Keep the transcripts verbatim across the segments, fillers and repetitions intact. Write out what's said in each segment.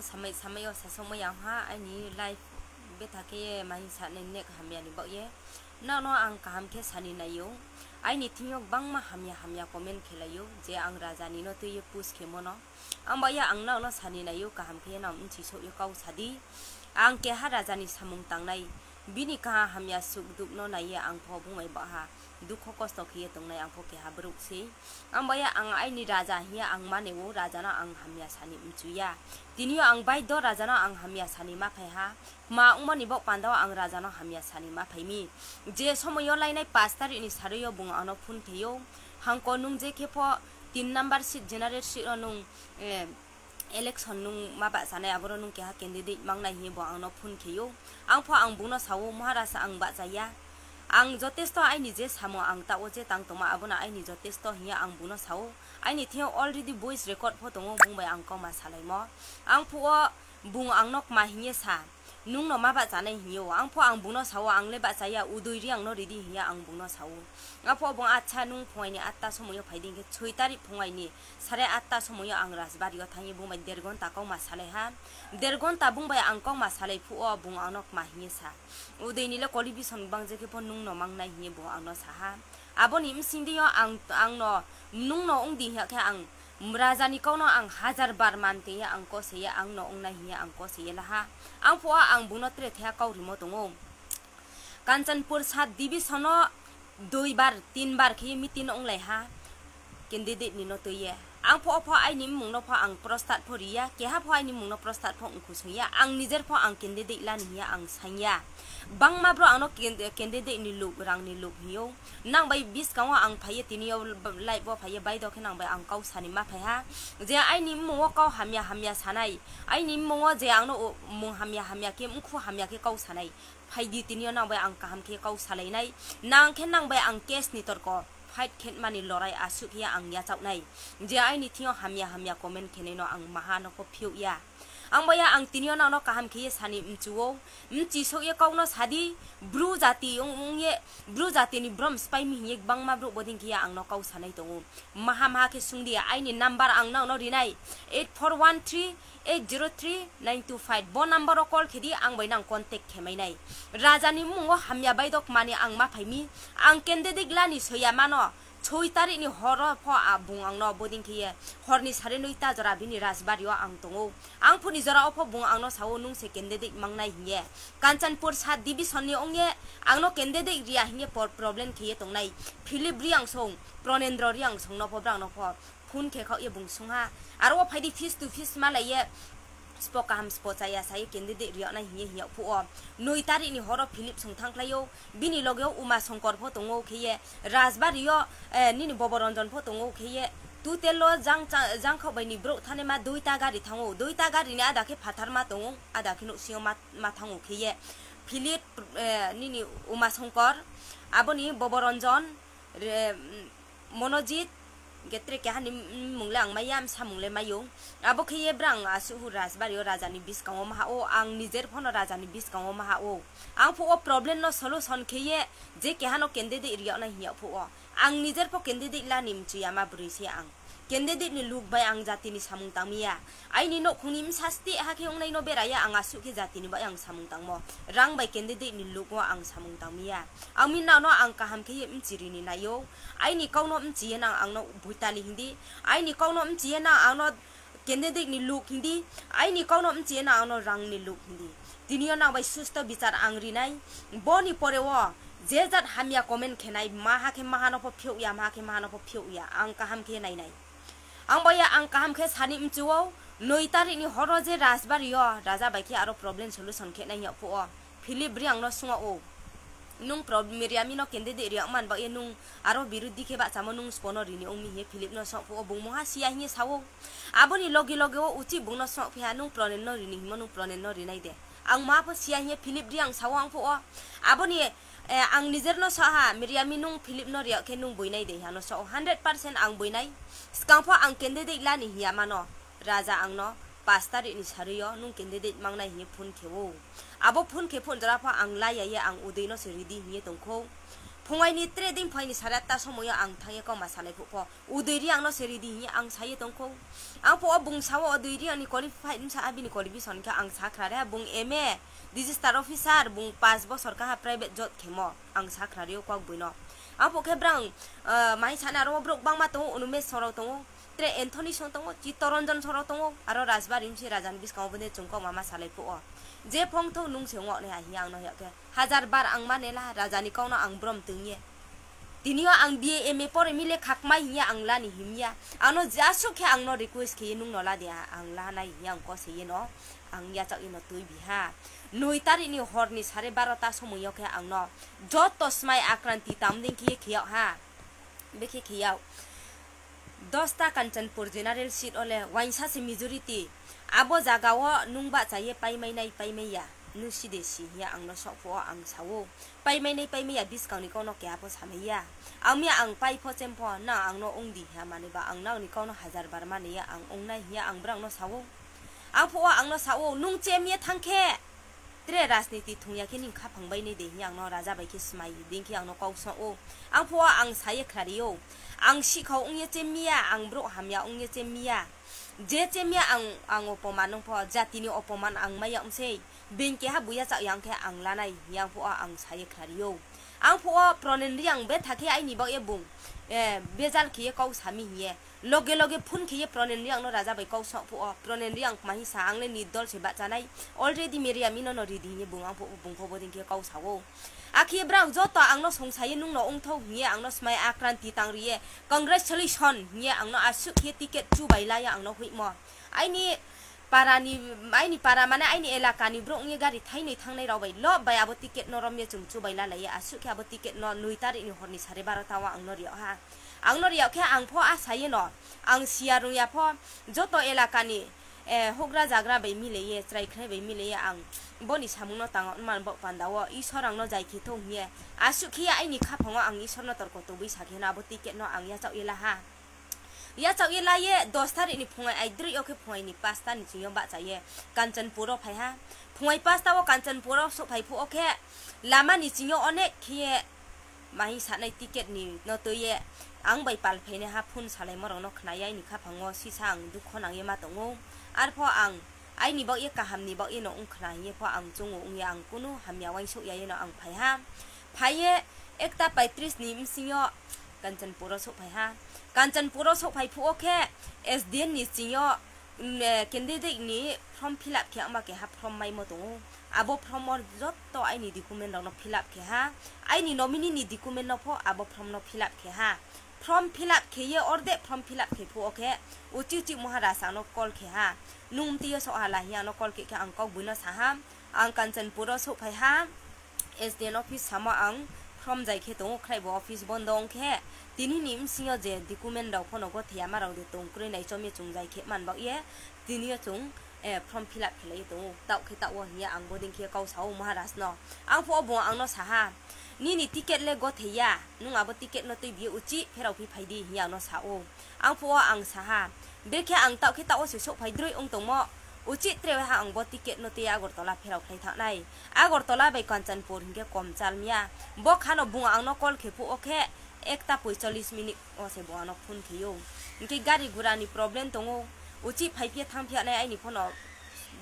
Samai samai o sasokmai ang ha, aini life betha khe mai sanai nek hamya ni bagwi. Nono ang kaham khe sani naio. Aini thingyo bangma hamya hamya comment khelaio je ang raja ni no twiwi push khe mono. Ang bagwi ang nono sani naio, kaham khe no mchi sokyo kau sadi. Ang keha raja ni samung tangnai. Bini kaha hamya suk duk no naiye ang pho bumai baha. Dukho kosto khiye tongnai ang pho keha borok se. Ang baya ang aini raja hiya ang mane o raja no ang hamya sani mchuya. Tini o ang baidho raja no ang hamya sani ma phai ha. Ma wngmani bok panda o ang raja no hamya sani ma phai mi. Je somoyo lainai pash tarikh ni sarui o bung ano phone kheyo. Hangko nung je khe pho tin number seat general seat o nung, eh, election nung ma bahchanai, aboro nung keha candidate mangnai hinwi bo angno phone kheyo. Ang pho ang bungno sao, "Maharaj, ang bahchaya. Ang jotesto aini je samo ang tao je tang tongma abono aini jotesto," hinwi ang bungno sao. Aini thio already voice record pho tongo, bung bai ang kokma salaimo. Ang phuo bung angno kma hinwi sa. Nungno ma bahchanai hinwi o. Ang pho ang bungno sao, "Ang le bahchaya, udui ri angno ridi," hinwi ang bungno sao. Apho bung, "Acha, nung phungaini atta somoyo phai di," hinkhe soi tarik phungaini sare atta somoyo ang Rajbari o thangwi bung bai der gonta kokma salai ha. Der gonta bung bai ang kokma salai phuo bung angno kma hinwi sa. "Udui ni le koli bison bang je khe pho nungno mangnai," hinwi bung angno sa ha. Aboni bsing dio ang, angno nungno wng di hiya khe ang Rajani kokno ang hajar bar man twi ang koseye, ang no wngnai hiya ang koseye laha. Ang phuo ang bungno tre thaya kau rimo tongo. Kanchanpur sub division o dui bar, tin bar khe meeting wnglai ha candidate ni no twiye. Ang pho, pho aini mung no pho ang prostat pho riya, keha pho aini mung no prostat pho wngkhu sungya, ang nijer pho ang candidate lani hiya ang sanya. Bangma bro ang no can-, candidate ni luk, rang ni luk hiyo. Nang bai biskango ang phaiye, tini o live o phaiye, bai do khe nang bai ang kau sani ma phai ha. Je aini mung o kau hamya hamya sanai, aini mung o je ang no o mung hamya hamya khe, mkhu hamya khe kau sanai. Phai di tini o nang bai ang kaham khe kau salainai. Nang khe nang bai ang case ni torko fight khe mani lorai asuk ya ang yachak nai. Je aini thio hamya hamya comment khe nai no ang maha no pho phiyok ya. Ang baya ang tini o nang no kaham khe ye sani mchuo. Mchi sok ye kau no sadi, bru jati ong, ong ye, bru jati ni brom spai mi hiye bangma bro boding khe ya ang no kau sanai tongo. Maha maha khe sung di, aini number ang nang no rinai, eight four one three eight zero three nine two five. Bo number o call khe di, ang bai nang contact khe mai nai. Raja ni mung o hamya bai dok mani ang ma phai mi, ang candidate lani soya mano. Soi tarik ni horo pho a bung ang no boding khe ye, hor ni sare noi ta jora bini Rajbari o ang tongo. Ang phuni jora o pho bung ang no sao nung se candidate mang nai hiye. Kanchanpur sub division ni ong ye, ang no candidate riya hiye por problem khe ye tong nai. Philip Riangsong, Pranendra Riangsong no pho brang no pho phone khe khao ye bung sung ha. Aro o phai di face to face ma lai ye. Spo kaham spo chaya sai candidate riyok nai hiye hiye phuo. Noi tarik ni horo Philip sung thang khlai o. Bini loge o Uma Shankar pho tongo khe ye. Rajbari o, eh, nini Bobo Ranjan pho tongo khe ye. Tutel o jang cha-, jang khao bai ni bro thane ma duita gari thango. Duita gari ni ada khe phathar ma tongo. Ada khe nuk sio ma, ma thango khe ye. Philip, eh, nini Uma Shankar. Aboni Bobo Ranjan. Re, mm, Monojit, getre keha ni, mm, mung le ang maya, msa mung le mayo. Abo khe ye brang asuhu Rajbari o raja ni biskango maha o, ang nijer phono raja ni biskango maha o. Ang phuo problem no solution khe ye, je keha no candidate riyok nai hiya phuo. Ang nijer pho candidate lani mchuya ma bwrwi se ang. Candidate ni luk bai ang jati ni samung tangmiya. Aini nokhung ni msa sti ha khe wngnai no beraya ang asuk khe jati ni bai ang samung tangmo. Rang bai candidate ni luk o ang samung tangmiya. Ang min nang no ang kaham khe ye mchiri ni nayo. Aini kau no mchiye nang ang no buitali hindi. Aini kau no mchiye nang ang no candidate ni luk hindi. Aini kau no mchiye nang ang no rang ni luk hindi. Tini o nang bai susto bichar ang rinai. Boni pore o je jat hamya comment khenai, maha khe maha no pho phiyok ya, maha khe maha no pho phiyok ya. Ang kaham khe nai nai. Ang baya ang kaham khe sani mchuo, noi tarik ni horo je Rajbari o raja bai khe aro problem solution khe nai ya phuo. Philip Riang no sungo o. Nung prob-, Miryami no candidate riyak man ba ye nung aro birudhi khe ba chamo nung spono rini ong mi he Philip no sok phuo bung moha siya hiye sao. Aboni logi logi o uchi bung no sok phiya nung Pronen no rini himo nung Pronen no rinai de. Ang ma pho siya hiye Philip Riang sao ang phuo. Aboni, eh, ang nijer no sa ha, Miryami nung Philip no riyak khe nung buinai de hano sa o, hundred percent ang buinai. Skang pho ang candidate lani hiya mano, raja ang no pas tarik ni sarui o nung candidate mangnai hiye phone khe o. Abo phone khe phone jora pho ang laiya ye ang udui no se ridi hiye tongkho. Phungaini tre din phaini sare atta somoio ang thangye kokma salai phukpho. Udui Reang no se ridi hinwi ang saye tongkho. Ang pho o bung sao Udui Reang ni qualified wngsa abini qualification khe ang sakra re bung M A register officer bung paanch bosor kaha private job khemo ang sakra rio kok buino. Ang pho khe brang, ah, mai sana ro borok bangma tongo, Unumesh Sorao tongo. Tre Anthony song tongo, Chittaranjan Sorao tongo, aro Rajbari wngsi rajani bwskango bwdhe chwng kok mama salai phuk o. Je phongthok nung se wngok nai hai hiya ang no hiya khe. Hajar bar ang mane la rajani kok no ang brom tungye. Tini o ang B A M A pore mile khakmai hiya ang lani himya. Ano jasuk khe ang no request khe nung no la de ang la nai hiya ang ko se ye no. Ang yachak ye no twi bi ha. Noi tarik ni hor ni sare barota somoio khe ang no joto smai akranti tamding khe ye khiyok ha. Bekhe khiyok. Dosta Kanchanpur general seat ole wainsa se majority. Abo jaga o nung ba chaye paimai nai paimai ya. Nung si de si hiya ang no sok pho ang sao. Paimai nai paimai ya bwskang ni kok no keha pho samai ya. Ang miya ang pai pho chem pho na ang no ong di hiya mani ba ang nang ni kok no hajar bar mani ya ang ong nai hiya ang brang no sao. Ang pho ang no sao nung chem ye thang khe. Tre rajniti thungya khe ning khaphang bai nai de hiya ang no raja bai khe smai ding khe ang no kok sok o. Ang pho ang saye khlari o. Ang sikha ong ye chem miya ang borok hamya ong ye chem miya. Je chemya ang, ang opoman nung pho, jatini opoman ang maya wngsei. Being keha buya chak yang khe ang lanai, yang pho ang saye khlari o. Ang pho Pronen Reang betha khe aini bagwi bung, eh, bejal khe ye kok sami hiye. Loge loge phone khe ye Pronen Reang no raja bai kok sok pho, Pronen Reang mahi sa ang le ni dol se bachanai. Already media mino no ridi hiye bung ang pho, bung pho bodin khe kok sao. Akhe brang joto ang no songsaye nung no ongthok hiye ang no smai akranti tang riye. Congratulations hiye ang no aswk khe ticket chubai laya ang no huimo. Aini para ni, aini para mane aini elaka ni borok wngya gari thainwi thangnai rok bai lob bai abo ticket no romya chwng chubai lalaiya aswk khe abo ticket no nui tarik ni hor ni sare barota o ang no riyok ha. Ang no riyok khe ang pho asaye no ang siya rungya pho joto elaka ni, eh, hugra jagra bai mileye, chwrai khwnai bai mileye ang boni samung no tang man bok panda o Isor ang no jai khe thung hiye. Aswk khe aini khaphang o ang Isor no torko tubui sakhe no abo ticket no ang yachak ila ha. Yachak ila ye dos tarik ni phungai aidrwi o khe phungai ni pasta ni chwng yo bahcha ye Kanchanpur o phai ha. Phungai pasta o Kanchanpur o sok phai phu o khe lama ni chwng yo onek khe ye mahi sanai ticket ni no twi ye ang bai pal phainai ha phone salaimo rok no khna ye aini khaphang o sisa ang dukho nang ye ma tongo. Arpho ang aini bak ye kaham ni bak ye no wng khna ye pho ang chungo wng ye ang kunu hamya uansuk ya ye no ang phai ha. Phai ye ekta paitris ni bsing yo Kanchanpur o sok phai ha. Kanchanpur o sok phai phu o khe S D N ni chwng yo, mm, eh, candidate ni form fill up khe wngma keha form maimo tongo. Abo form o joto aini document rok no fill up khe ha. Aini nominee ni document no pho abo form no fill up khe ha. Form fill up khe ye orde form fill up khe phu o khe uchi uchi Maharaj ang no call khe ha. Nung twi yo sok ha la hiya ang no call khe khe ang kok bui no sa ha. Ang Kanchanpur o sok phai ha. S D N office samo ang from jai khe tongo, khwlai bo office bondo wng khe. Tini ni bsing yo je document rok phono gothia ma rok de tong kwrwi nai chomye chwng jai khe man bak ye. Tini yo chwng, eh, form fill up khe lai tongo. Taoh khe taoh o hiya ang boding khe kok sao Maharaj no. Ang pho bo ang no sa ha. Nini ticket le gothia, nung abo ticket no twi biye uchi pherao phi phai di hiya ang no sa o. Ang phuo ang saha, bekhe ang taoh khe taoh se sok phai droi wng tongmo. Uchih tre ha ang bo ticket no tei Agartala pherao khlai thangnai. Agartala bai Kanchanpur hinkhe kom chalmya. Bo khano bung ang no call khe phuo khe ekta poicholish minute o se bo ano phone khe o. Hinkhe gari gura ni problem tongo. Uchih phai phiya thang phiya nai aini phono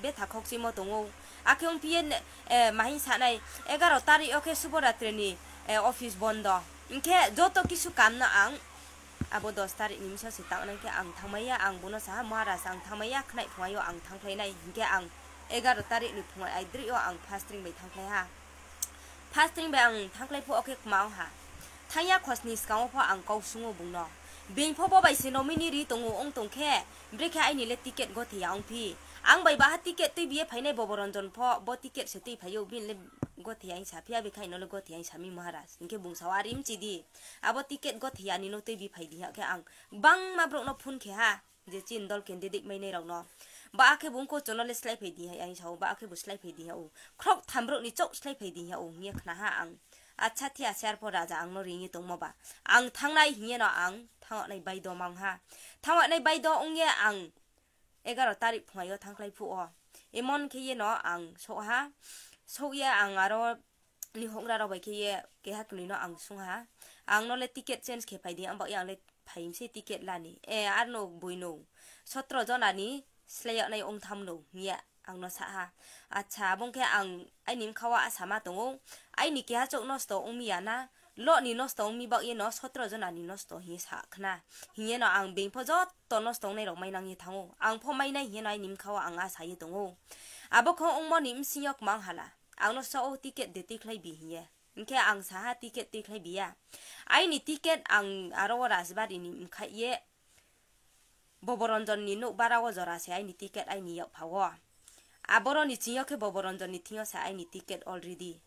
betha khokchimo tongo. Akhe wng phiye, eh, mahi sanai egaro tarik o khe Suboratri ni, eh, office bondo. Hinkhe joto kisu kam no ang Abo dos tarik ni misa se tangnai khe ang thangmaya, ang bono saha, "Maharaj, ang thangmaya, khwnai phungai o ang thangkhlainai," hinkhe ang egaro tarik ni phungai aidrwi o ang fasting bai thangkhlai ha. Fasting bai ang thangkhlai phuo khe kwma wng ha. Thangya khosni swkango pho ang kok sungo bungno. Beng pho bo bai se nominee ri tongo wng tong khe, brekhe aini le ticket gothia wng phi. Ang bai baha ticket twi biye phainai Boboranjan pho, bo ticket se twi phaio, bini le gothia wng sa phi, abikhe aino le gothia wng sami Maharaj. Hinkhe bung sao, "Ari mchi di." Abo ticket gothia ni no tei bi phai di ha khe ang bangma borok no phone khe ha, je chini dol candidate mai nai rok no. Ba akhe bo wngkha chwng no le slai phai di hai ang sao, ba akhe bo slai phai di ha o. Khorok tham borok ni chok slai phai di ha o hingye khna ha ang. Acha thi aser pho raja ang no ringye tongmo ba. Ang thangnai hingye no ang thangnai bai do mang ha. Thangnai bai do wngye ang egaro tarik phungai o thangkhlai phuo. Emon khe ye no ang sok ha. Sok ye ang aro ni hokra rok bai khe ye keha kwnwi no ang sung ha. Ang no le ticket change khe phai di, ang ba yang le phaimse ticket lani. E, arno buino sotro jona ni slayaknai ong thamno hiya ang no sa ha. Acha, abong khe ang aini mkha o asa ma tongo. Aini keha chok nosto ong mi ya na, lo ni nosto ong mi bak ye no sotro jona ni nosto hi sa khna. Hiye no ang beng pho joto nosto ong nai rok mai nang ye thango. Ang pho mai nai hiye no aini mkha o ang asa ye tongo. Abo kho ong mo ni msing yok mang hala. Ang no sa o ticket de tikhlai bi hiye. Hinkhe ang saha ticket tikhlai biya. Aini ticket ang aro o Rajbari ni mkha ye Boboranjan ni nuk bara o jora se aini ticket aini yak pha o. Aboro ni ching yo khe Boboranjan ni thing yo se aini ticket already.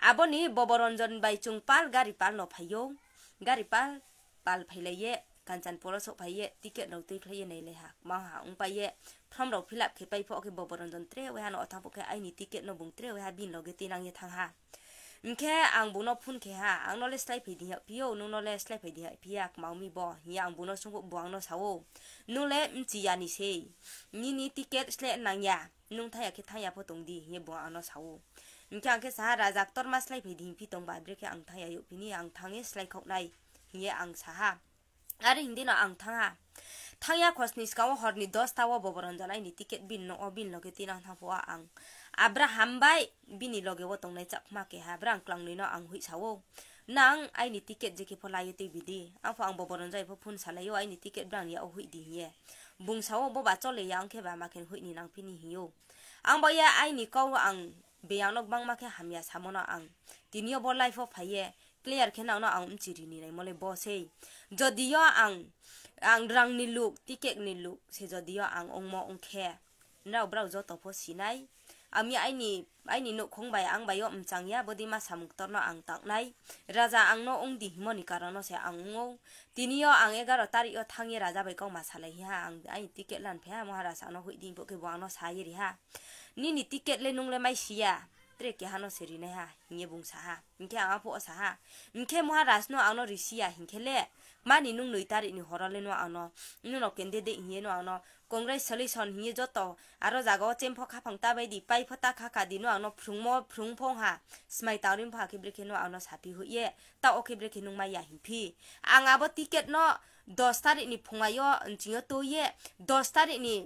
Aboni Boboranjan bai chung pal gari pal no phai yo. Gari pal pal phai lai ye Kanchanpur o sok phai ye ticket rok tikhlai ye nai lai ha. Ma ha ong pai ye form rok fill up khe pai pho khe Boboranjan tre wai ha no o thang pho khe aini ticket no bung tre wai ha bini loge tinang ye thang ha. Hinkhe ang bono phone khe ha, ang no le slai phai di ya, phio, nung no le slai phai di ya, phiya, kmao mi bo, hiya ang bono sung bo ang no sa o, nung le mchi ya ni sei, nini ticket sle nang ya, nung thaya khe thaya pho tong di, hiye bo ang no sa o. Hinkhe ang khe sa ha, Raja, ktorma slai phai di, hing phi tong ba, bre khe ang thaya yo, phini ang thang ye slai khok nai, hiye ang sa ha. Ari hindi no ang thang ha. Thang ya khosni ska o hor ni dos ta o Boboranjan aini ticket bin no o bin loge tinang thang pho ang. Abraham bai bini loge o tong nai chakma khe ha, brang klang ni no ang hui sa o. Nang aini ticket je khe pho lai ye twi bidi. Ang pho ang Boboranjan pho phone sa lai o aini ticket brang ya o hui di hiye. Bung sa o bo ba chole ya ang khe ba ma khe hui ni nang phini hi o. Ang bo ya aini kau ang beyang no bangma khe hamya samo no ang. Tini o bo life o phai ye clear khe nang no ang mchi ri ni nai mo le bo sei. Jodi o ang, ang rang ni luk, ticket ni luk se jodi o ang ong mo ong khe. Nrao brao joto pho sinai. Ami aini, aini nukhung bai ang bai o mchang ya, bodi ma samung ktorno ang tangnai. Raja ang no ong di himo ni karon no se ang ong o. Tini o ang egaro tarik o thang ye raja bai kok ma salai ha, ang aini ticket lan phe ha, Maharaj ano hui di bo khe bo ang no sa ye ri ha. Nini ticket le nung le mai si ya, tre keha no se ri nai ha, hing ye bung sa ha. Hinkhe ang aphuh o sa ha. Hinkhe Maharaj no ang no ri si ya, hinkhe le mani nung nui tarik ni horo le no ang no, nung no candidate hing ye no ang no, Congratulation hing ye joto aro jaga o chempho khaphang ta bai di, pai pho ta kha kha di, no ang no phrwngmo phrwng phong ha, smai tang rim pha khe brekhe no ang no sa phi hui ye, ta o khe brekhe nung mai ya hing phi. Ang abo ticket no dos tarik ni phungai o nching yo twi ye, dos tarik ni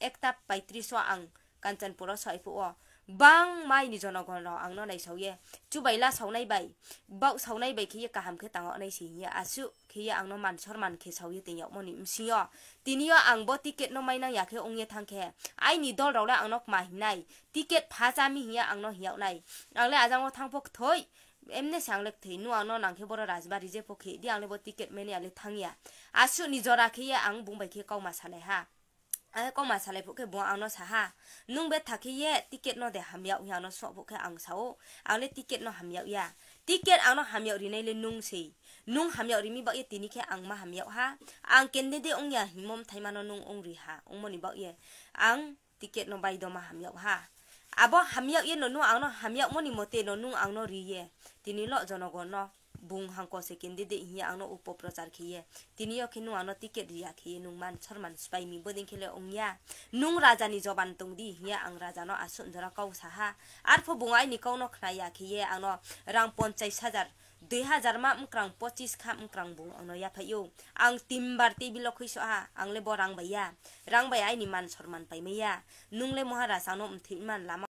ekta paitris o ang Kanchanpur o soi phuh o. Bang mai ni jonogon rok ang no nai sau ye, chubai la saunai bai, bak saunai bai khe ye kaham khe tang o nai si hing ye, asu khe ye ang no man sorman khe sau ye tong yag mo ni bsing yo. Tini o ang bo ticket no mai nang ya khe ong ye thang khe, aini dol rok le ang no kma hing nai, ticket pha cha mi hing ye ang no hing yag nai. Ang le ajang o thang pho kthoi, emne se ang le kthoi, nu ang no nang khe boro Rajbari je pho khe di, ang le bo ticket mani ya le thang ya. Asu ni jora khe ye ang bung bai khe kok ma salai ha. Ang kok ma salai phuh khe bo ang no sa ha, nung betha khe ye ticket no de ham yag hing ye ang no song phuh khe ang sa o, ang le ticket no ham yag ya. Ticket ang no ham yag ri nai le nung sei. Nung ham yag ri mi bak ye tini khe ang ma ham yag ha. Ang candidate ong ya hingmo bthai ma no nung ong ri ha. Ong mo ni bak ye ang ticket no bai do ma ham yag ha. Abo ham yag ye no nung ang no ham yag mo ni mote no nung ang no ri ye. Tini lo jonogon no bung hangko se candidate hing ye ang no upo prochar khe ye. Tini yo khe nung ang no ticket ri ya khe ye nung man sorman spai mi boding khe le ong ya. Nung raja ni joban tong di hing ye ang raja no asu jora kok sa ha. Arpho bung aini kok no khna ya khe ye ang no rang ponchais hajar, dui hajar ma mkrang pochis kha mkrang bung ang no ya phai yo. Ang timbar table o khui so ha, ang le bo rang bai ya. Rang bai aini man sorman pai mai ya. Nung le Maharaj ang no mthwi man lama